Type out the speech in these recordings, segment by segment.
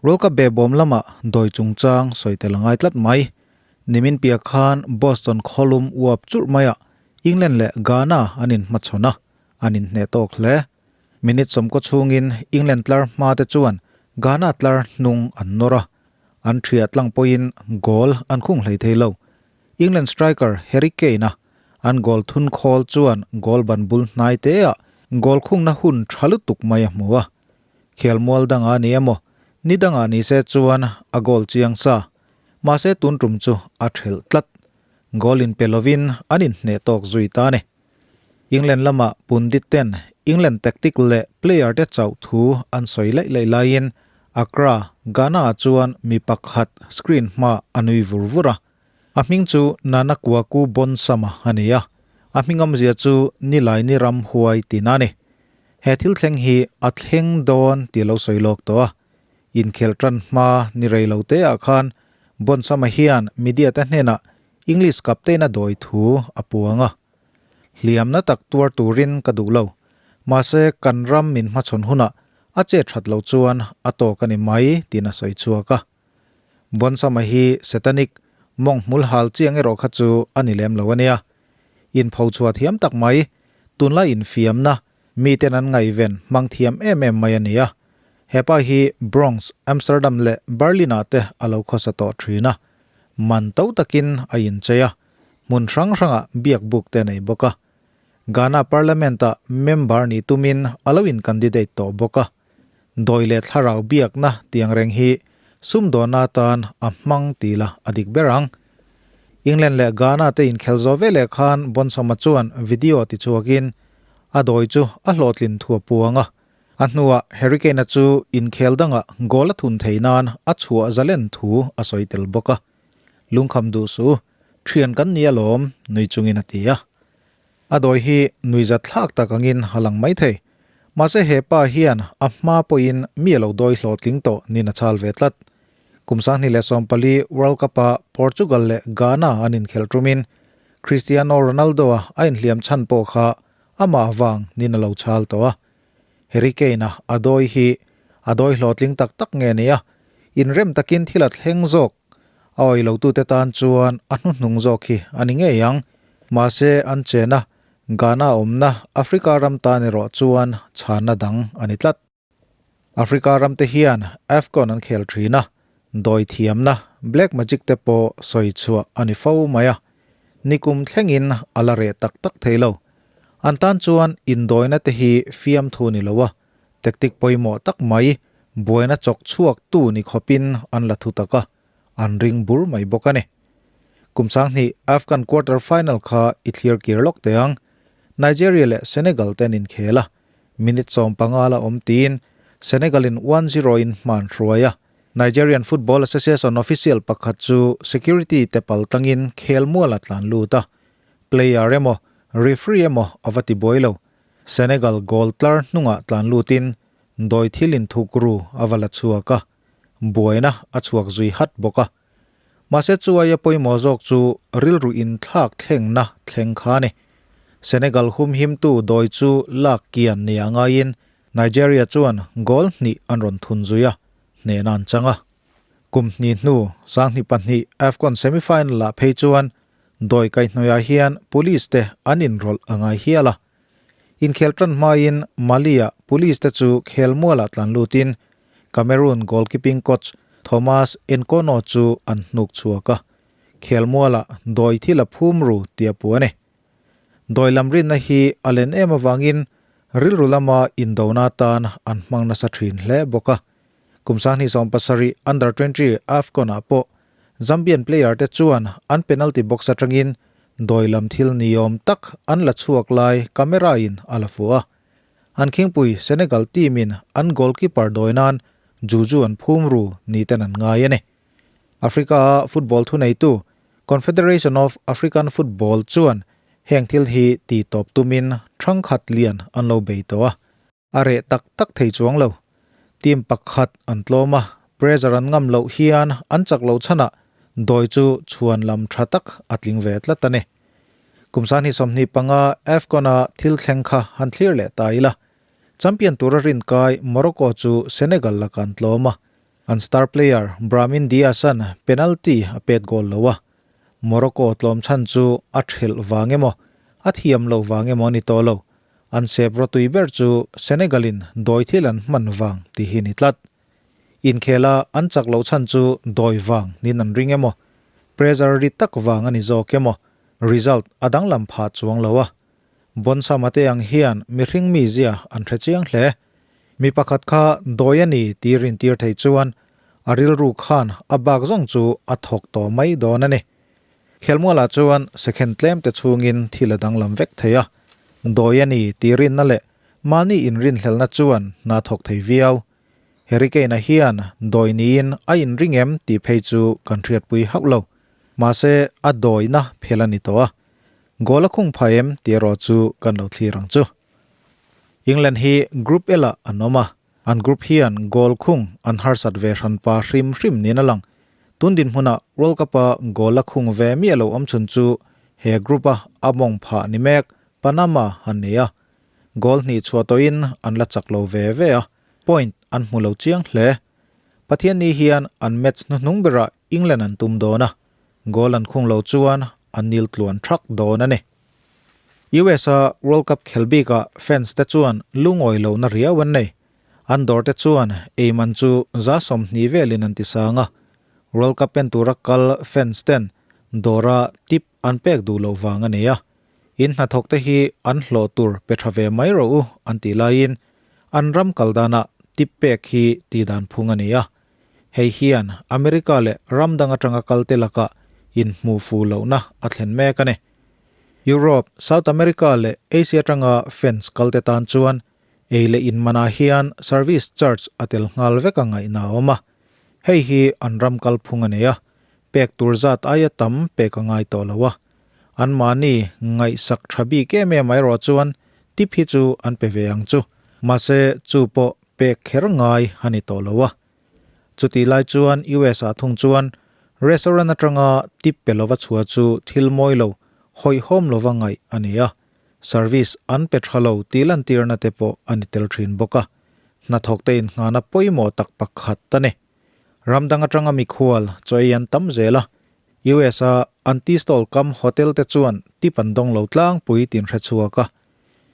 World Cup behbawm lamah dawi chungchang sawi tel a ngai tlat mai. Nimin piah khan Boston khawlum uap churh maiah England leh Ghana an inhmachhawn a, an inhneh tawk hle. Minute sawmkaw chhungin England tlar hma te chuan Ghana tlar hnung an nawr a, an thiah tlang pawhin goal an khung hlei thei lo. England striker Harry Kane-a an goal thun khawl chuan goal ban bul hnai teah goal khungna hun tha lutuk mai a hmu a. Khelmual dangah a ni emaw, ni dangah ni se chuan a goal chiang sa. Mahse tun tum chu a thelh tlat. Goal inpe lovin an inhneh tawk zui ta a ni. England lama pundit ten England tactic leh player te chauh thu an sawi laih laih laiin Accra, Ghana ah chuan mi pakhat screen hma a nui vur vur a. A hming chu Nana Kwaku Bonsama a ni a, a hming awmzia chu Nilai ni ram huai tihna a ni. He thil thleng hi a thleng dawn tih lo sawi lawk tawh a. Inkhelh tan hma ni rei lo te ah khan Bonsama hian media te hnenah English captain a dawi thu a puang a. Hliamna tak tuar turin ka duh lo. Mahse, kan ram min hmachhawn hunah a che that loh chuan a tawk a ni mai tiin a sawi chhuak a. Bonsama hi satanic mawng hmul hal chiang erawh kha chu a ni lem lo a nia. Inpho chhuah thiam tak mai, tunlai infiamna miten an ngaihven hmang thiam em em mai a ni a. Hepa hi Bronx, Amsterdam leh Berlin-ah te a lo khawsa tawh thin a. Man to takin a inchei a. Hmun hrang hrangah biak buk te a nei bawk a. Ghana Parliament-ah member nih tumin a lo in-candidate tawh bawk a. Dawi leh thlarau biakna tiang reng hi sumdawnna atan a hmang ti la a dik ber ang. England leh Ghana te inkhel zawh veleh khan Bonsama chuan video tichhuakin a dawi chu a hlawhtlin thu a puang a. A hnuah Harry Kane-a chu inkhel dangah goal a thun thei nan a chhuah zalen thu a sawi tel bawk a. Lungkham duh suh, thian kan ni alawm, nui chungin a ti a. A dawi hi nuihzat thlak tak angin a lang mai thei. Mahse he pa hian a hma pawhin mi a lo dawi hlawhtling tawh nin a chal ve tlat. Kum 2014 World Cup-a Portugal leh Ghana an inkhelh tumin Cristiano Ronaldo-a a inhliam chhan pawh kha amah vang nin a lo chal tawh a. Harry Kane-a a dawi hi a dawi hlawhtling tak tak nge nia, inrem takin thil a thleng zawk. A awih lotute tan chuan a hnuhnung zawk hi a ni ngei ang. Mahse, an chena Ghana awmna Africa ram tan erawh chuan chhanna dang a ni tlat. Africa ramte hian AFCON an khel thin a, dawi thiamna Black Magic te pawh sawi chhuah a ni fo mai a. Nikum thlengin a la reh tak tak thei lo. An tan chuan indawina te hi fiamthu ni lo a, tactic pawimawh tak mai buaina chawk chhuak tu ni khawpin an la thu tak a, an ring bur mai bawk a ni. Kum 2000 Afghan quarter final kha i thlir kir lawk teh ang. Nigeria leh Senegal te an inkhel a, minute 15 la awm tiin Senegal in 1-0 in hman hruai a. Nigerian Football Association official pakhat chu security te pal tangin khel mual a tlan lut a, player emaw referee emaw a va ti buai lo. Senegal goal tlar hnungah tlan lutin dawi thil inthukru a va la chhuak a, buaina a chhuak zui hat bawk a. Mahse chuaia pawimawh zawk chu rilru inthlak thlengna thleng kha a ni. Senegal humhimtu dawi chu lak kian ni a ngaiin Nigeria chuan goal hnih an rawn thun zui a, hnehna an chang a. Kum hnih hnu 2002 AFCON semi-final-ah phei chuan dawi kaihhnawihah hian police te an inrawlh a ngai hial a. Inkhel tan hmain Mali-ah police te chu khelmualah tlan lutin Cameroon goalkeeping coach Thomas Nkono chu an hnuk chhuak a, khelmualah dawi thil a phum ru tih a pu a ni. Dawi lam rinna hi a len em avangin rilru lama indona atan an hmang nasa thin hle bawk a. Kum 2017 Under 20 AFCON-ah pawh Zambian player te chuan an penalty box atangin dawi lam thil niawm tak an la chhuak lai camera in a la fuh a. An khingpui Senegal team in an goalkeeper dawi nan juju an phum ru ni ten an ngai a ni. Africa a football thuneitu Confederation of African Football chuan heng thil hi ti tawp tumin thangkhat lian an lo bei tawh a. A reh tak tak thei chuang lo. Team pakhat an tlawm a, pressure an ngam loh hian an chak lo chhanah dawi chu chhuan lam tha tak a tling ve tlat a ni. Kum 2025 AFCON-a thil thleng kha han thlir leh ta ila. Champion tura rinkai Morocco chu Senegal laka an tlawm a. An star player Brahim Diaz-a'n penalty a pet goal lo a, Morocco tlawm chhan chu a thelh vang emaw, a thiam loh vang emaw a ni tawh lo. An sep rawtui ber chu Senegal-in dawi thil an hman vang tih hi a ni tlat. Inkhela an chak loh chhan chu dawi vang niin an ring emaw, pressure ri tak vang a ni zawk emaw, result a danglam phah chuang lo a. Bonsama te ang hian mihring mizia an hre chiang hle. Mi pakhat kha dawi a ni tih rintir thei chuan a rilru khan a bak zawng chu a thawk tawh mai dawn a ni. Khelmualah chuan second tlem te chhungin thil a danglam vek thei a, dawi a ni tih rinna leh mahni inrinhlelna chuan hna thawk thei viau. Harry Kane-a hian dawi niin a inring em tih phei chu kan hriatpui hauh lo. Mahse a dawina phel a ni tawh a, Goal a khung phah em tih erawh chu kan lo thlir ang chu. England hi Group L ah an awm a, an group hian goal khung an harsat ve hran pa hrim hrim niin a lang. Tun dinhmunah World Cup a goal a khung ve miah lo awm chhun chu he group a a mawng phah ni mek Panama an ni a. Goal hnih chhuah tawhin an la chak lo ve ve a, point an hmu lo chiang hle. Pathianni hian an match hnuhnung berah England an tum dawn a, Goal an khung lo chuan an nil tluan thak dawn a ni. US a World Cup khel bikah fans te chuan lungawi lohna riau an nei. An dawr te chuan ei man chu 20% velin an ti sang a. World Cup en tura kal fans ten dawra tip an pek duh loh vang a ni a. In hnathawk te hi an hlawh tur pe tha ve mai rawh u an tih laiin an ram kal danah tip pek hi tih dan phung a ni a. Hei hian America leh ram dang atanga kalte lakah inhmuh fuh lohna a thlen mek a ni. Europe, South America leh Asia atanga fans kalte tan chuan ei leh in manah hian service charge a tel nghal vek a ngaihna a awm a. Hei hi an ram kalphung a nei a, pek tur zat aia tam pek a ngai tawh lo a. Anmahni ngaihsak tha bik em em erawh chuan tip hi chu an pe ve ang chu. Mahse chu pawh pek kher ngai a ni tawh lo a. Chutih lai chuan US ah thung chuan restaurant atanga tip pe lova chhuah chu thil mawi lo, hawihhawm lova ngaih a ni a. Service an pe tha lo tih lantirna te pawh a ni tel thin bawk a. Hnathawkte innghahna pawimawh tak pakhat a ni. Ram dang atanga mikhual chaw ei an tam zel a. US a anti-stall kam hotel te chuan tip an dawng lo tlangpui tin hre chhuak a.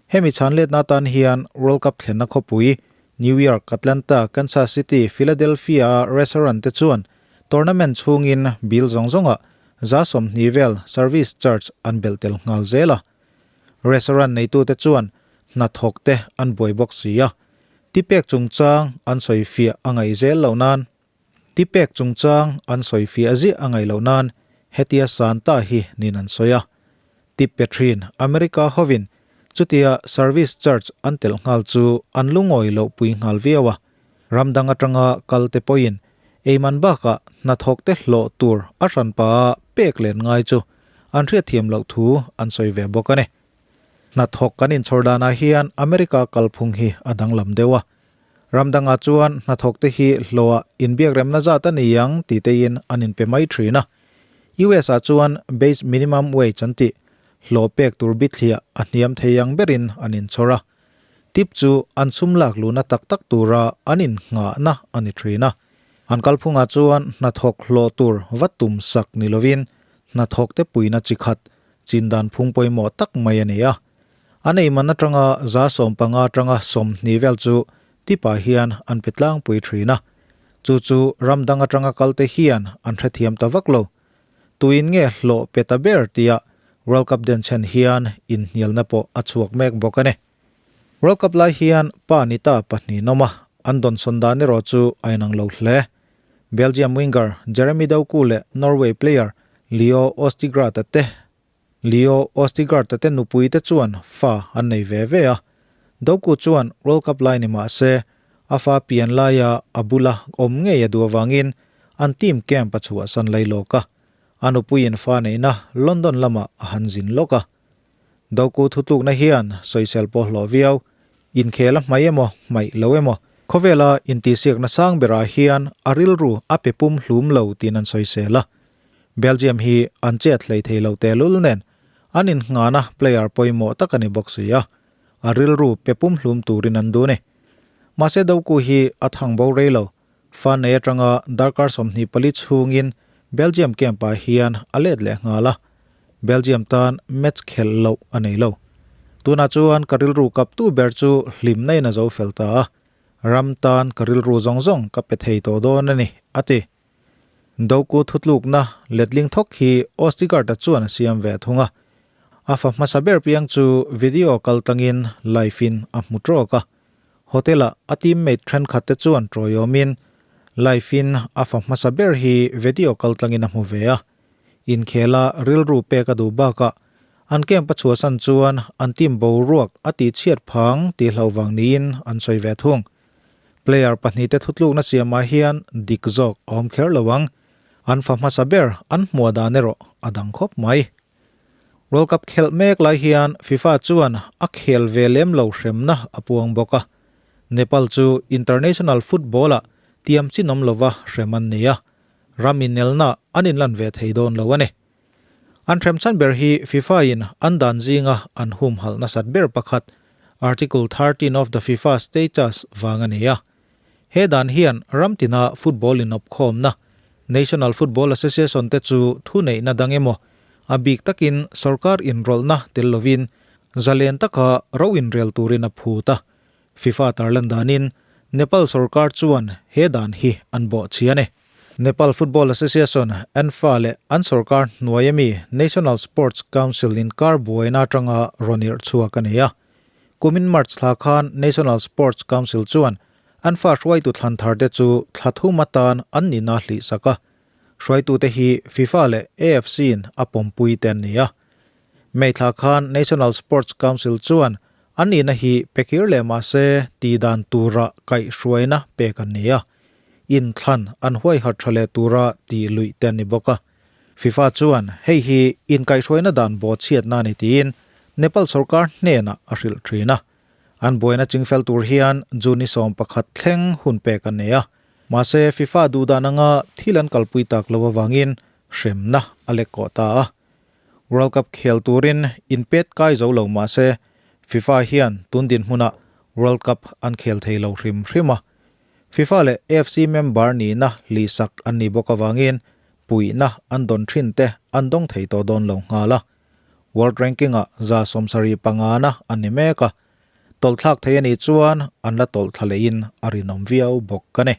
Hemi chhanletna atan hian World Cup thlenna khawpui New York, Atlanta, Kansas City, Philadelphia-a restaurant te chuan tournament chhungin bill zawng zawngah 20% vel service charge an belh tel nghal zel a. Restaurant neitute chuan hnathawk te an buai bawk si a, tipek chungchang an sawifiah a ngaih zel loh nan Tipek chungchang an sawifiah ziah a ngaih loh nan hetia Santa hi nin an sawi a. Tip pe thin America hovin chutia service charge an telh nghal chu an lungawi loh pui nghal viau a. Ram dang atanga kal te pawhin eiman bakah hnathawk te hlawh tur a hranpa a pek len ngai chu an hriatthiam loh thu an sawi ve bawk a ni. Hnathawk kan inchhawr danah hian America kalphung hi a danglam deuh a. Ram dangah chuan hnathawkte hi hlawhah inbiakremna zat a ni ang tih tein an inpe mai thin a. US ah chuan base minimum wage an tih, hlawh pek tur bithliah a hniam thei ang berin an inchhawr a. Tip chu an sum lak luhna tak tak tura an innghahna a ni thin a. An kalphungah chuan hnathawk hlawh tur va tum sak ni lovin hnathawkte puina chi khat chindan phung pawimawh tak mai a ni a. An eiman atanga 15 atanga 20 vel chu tipah hian an pe tlangpui thin a. Chu chu ram dang atanga kalte hian an hrethiam ta vak lo. Tuin nge hlawh pe ta ber tia World Cup denchhen hian inhnialna pawh a chhuak mek bawk a ni. World Cup lai hian pa ni ta pahnih nawm a, an dawnsawn dan erawh chu a inang lo hle. Belgium winger Jeremy Doku leh Norway player Leo Ostigard-a te Leo Ostigard-a te nupui te chuan fa an nei ve ve a. Doku chuan World Cup lai ni mah se, a fa pian laia a bula awm ngei a duh avangin an team camp a chhuahsan lai lawk a. A nupuiin fa neihna London lamah a han zin lawk a. Doku thutlukna hian sawisel pawh hlawh viau, inkhel a hmai emaw hmaih lo emaw, khawvela intihsiakna sang berah hian a rilru a pe pum hlum lo tiin an sawisel a. Belgium hi an chet hlei thei lo tehlul nen an innghahna player pawimawh tak a ni bawk si a, a rilru pe pumhlum turin an duh a ni. Mahse Doku hi a thang bo rei lo. Fa nei atanga darkar 24 chhungin Belgium camp-ah hian a let leh nghal a, Belgium tan match khelh loh a nei lo. Tunah chuan ka rilru kaptu ber chu hlimna in a zo fel ta a, ram tan ka rilru zawng zawng ka pe thei tawh dawn a ni, a ti. Doku thutlukna letling thawk hi Ostigard-a chuan a siam ve thung a. A fa hmasa ber piang chu video kal tlangin live-in a hmu trawk a. Hotel-ah a teammate thenkhat te chuan tawiawmin live-in a fa hmasa ber hi video kal tlangin a hmu ve a. Inkhela rilru pek a duh bakah an camp a chhuahsan chuan an team boruak a tihchhiat phang tih hlauh vang niin an sawi ve thung. Player pahnihte thutlukna siamah hian dik zawk a awm kher lo ang. An fa hmasa ber an hmuah dan erawh a dang khawp mai. World Cup khelh mek lai hian FIFA chuan a khel ve lem lo hremna a puang bawk a. Nepal chu international football-ah tiam chinawm lova hrem an ni a, ram inelna an inlan ve thei dawn lo a ni. An hremchhan ber hi FIFA-in an dan zinga an humhalh nasat ber pakhat, Article 13 of the FIFA Status vang a ni a. He dan hian ram tina football inawpkhawmna, National Football Association te chu thuneihna dang emaw, a bik takin sorkar inrawlhna tel lovin zalen taka ro inrel turin a phut a. FIFA tarlan danin Nepal sorkar chuan he dan hi an bawhchhi a ni. Nepal Football Association, ANFA, leh an sorkar hnuai ami National Sports Council inkar buaina atanga rawn irh chhuak a ni a. Kumin March thla khan National Sports Council chuan ANFA hruaitu thlan tharte chu thla thum atan an nihna hlih sak a. Hruaitute hi FIFA leh AFC-in a pawmpui te an ni a. May thla khan National Sports Council chuan an nihna hi pekir leh mahse tihdan tura kaihhruaina pek an ni a, inthlan an huaihat tha leh tura tih luih te an ni bawk a. FIFA chuan hei hi inkaihhruaina dan bawhchhiatna a ni tiin Nepal sorkar hnenah a hrilh thin a. An buaina chingfel tur hian June ni 11 thleng hun pek an nei a. Mahse FIFA duhdan anga thil an kalpui tak lo avangin hremna a lek kawh ta a. World Cup khel turin inpet kai zo lo mah se, FIFA hian tun dinhmunah World Cup an khel thei lo hrim hrim a. FIFA leh AFC member nihna hlihsak an nih bawk avangin puihna an dawn thin te an dawng thei tawh dawn lo nghal a. World Ranking-ah 75 na an ni mek a, tawlhthlak thei a nih chuan an la tawlhthla lehin a rinawm viau bawk a ni.